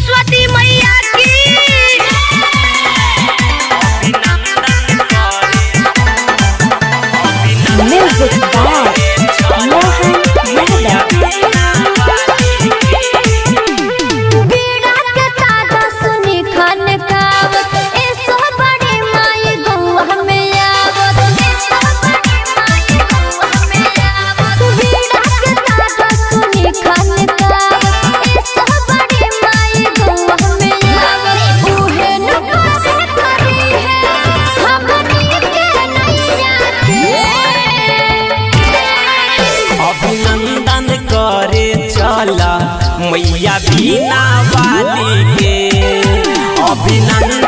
सरस्वती मैया की। Music by Mohan Yadav. बीड़ा के तागा सुनी खान कावत, ए सो बड़ी माई गौआ में आवत, ए सो बड़ी माई गौआ में आवत। बीड़ा के तागा सुनी खान कावत, ए सो बड़ी माई गौआ में आवत। उहे न पार करी है हमनी के नैया के। अभिनंदन करे चला मैया बीना वाली के। अभिनंदन